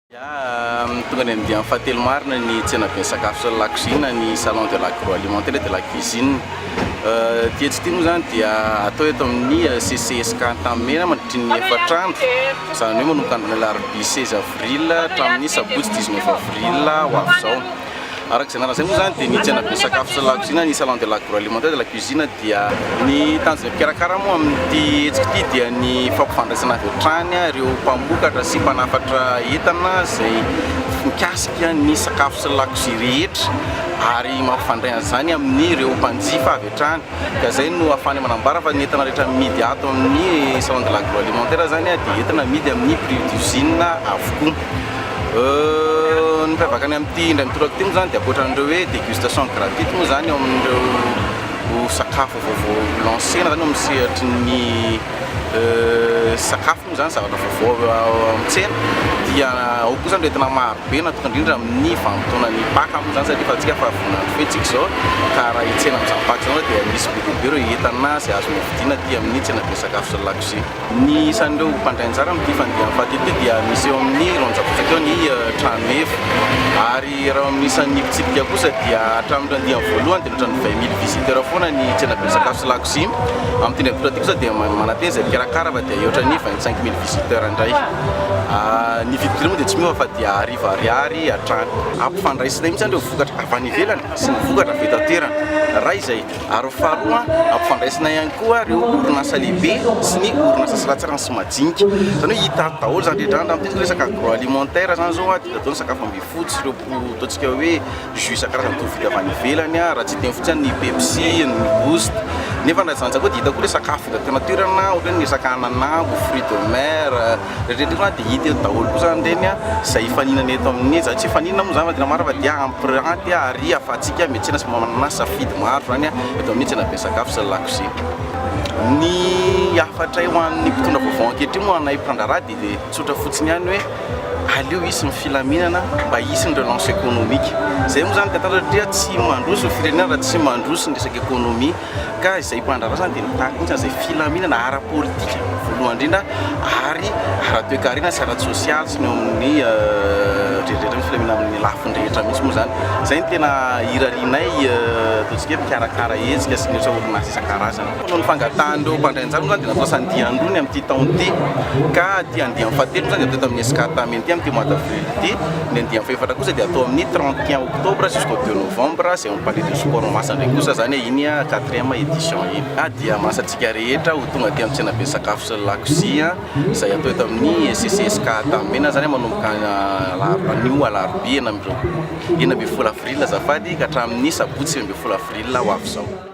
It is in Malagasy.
Ya, tonga ny andiany fahatelo marina ny tsenaben'ny sakafo sy ny lakozia na ny salon de l'agroalimentaire et de la cuisine. Ty hetsika ity moa zany dia atao eto amin'ny CCEsca Antanimena mandritry ny 4 andro, izany hoe manomboka androany alarobia 16 avril hatramin'ny sabotsy 19 avril ho avy izao. Araka izay anarana izay moa zany dia ny tsenaben'ny sakafo sy ny lakozia na ny salon de l'agroalimentaire et de la cuisine dia ny tanjon'ny mpikarakara moa amin'ity hetsika ity dia ny fampifandraisana avy hatrany ireo mpamokatra sy mpanafatra entana izay mikasika ny sakafo sy ny lakozia rehetra ary mampifandray an'izany amin'ireo mpanjifa avy hatrany. Ka izay no ahafahany manambara fa ny entana rehetra amidy ato amin'ny salon de l'agroalimentaire zany dia entana amidy amin'ny prix d'usine avokoa. Ny mampiavaka ny amin'ity indray mitoraka ity moa zany dia ankoatran'ireo hoe dégustation gratuite moa zany eo amin'ireo sakafo vaovao lancena zany eo amin'ny sehatry ny sakafo moa zany, zavatra vaovao amin'ny tsena, dia ao koa zany ireo entana maro be natokana indrindra amin'ny vanim-potoanan'ny Paka moa zany, satria fantatsika fa vonandro fety tsika izao, ka raha hitsena amin'izany Paka izany dia misy be dia be ireo entana izay azonao vidiana aty amin'ny tsenaben'ny sakafo sy ny lakozia. Ny isan'ireo mpandray anjara amin'ity fandiany fahatelo ity dia misy eo amin'ny 200 betsaka eo ny tranoheva, ary raha eo amin'ny isan'ny mpitsidika kosa dia hatramin'ireo andiany voalohany dia ohatran'ny 20 000 visiteurs foana ny tsenaben'ny sakafo sy lakozia. Amin'ity indray mitoraka ity kosa dia manantena izay mpikarakara fa dia ohatran'ny 25 000 visiteurs indray. Ny vidim-pidirana moa dia tsy miova fa dia 1000 ariary hatrany. Ampifandraisina mihitsy izany ireo vokatra avy any ivelany sy ny vokatra avy eto an-toerana. Iray izay. Ary ny faharoa, ampifandraisina ihany koa ireo orinasa lehibe sy ny orinasa siratsirany sy majinika. Izany hoe hita ato daholo izany rehetra izany. Raha miteny resaka agroalimentaire izany izao, dia hita daholo ny sakafo ambifotsy, ireo ataontsika hoe jus isan-karazany mitovy vidy avy any ivelany, raha tsy hiteny fotsiny ny Pepsi, ny Boost. Nefa na izany koa dia hita koa ilay sakafo vita teo an-toerana, ohatra hoe ny resaka ananambo, fruits de mer. Rehetra rehetra dia hita eto daholo koa zany ireny izay hifaninana eto amin'ny, izany tsy hifaninana moa zany fa tena marina fa dia hampiranty ary ahafahantsika miantsena sy manana safidy maro zany eto amin'ny tsenaben'ny sakafo sy ny lakozia. Ny hafatray ho an'ny mpitondra vaovao ankehitriny moa anay mpandraharaha dia tsotra fotsiny ihany hoe aleo hisy ny filaminana mba hisy ny relance économique. Izay moa zany tantara satria tsy mandroso ny firenena raha tsy mandroso ny resaka économie. Ka izay mpandraharaha izany dia mitaky mihitsy an'izay filaminana ara-politika voalohany indrindra ary ara-toekarena sy ara-tsosialy sy ny eo amin'ny rehetra rehetra, filaminana amin'ny lafiny rehetra mihitsy moa izany. Izay no tena irarianay ataontsika hoe mpikarakara hetsika sy ny orinasa isan-karazany. Noho ny fangatahan'ireo mpandray anjara moa izany dia natao andiany roa ny amin'ity taona ity ka ity andiany fahatelo moa izany dia atao eto amin'ny Esca Tamena ity amin'ity mois d'avril ity. Ny andiany fahefatra kosa dia atao amin'ny 31 octobre jusqu'au 2 novembre izay ao amin'ny Palais de Sport Mahamasina indray kosa izany iny quatrième édition iny. Dia manasa antsika rehetra ho tonga aty amin'ny tsenaben'ny sakafo sy ny lakozia izay atao eto amin'ny CCSK Antanimena izany manomboka anio alarobia 16 avril azafady ka hatramin'ny sabotsy 19 avril ho avy izao.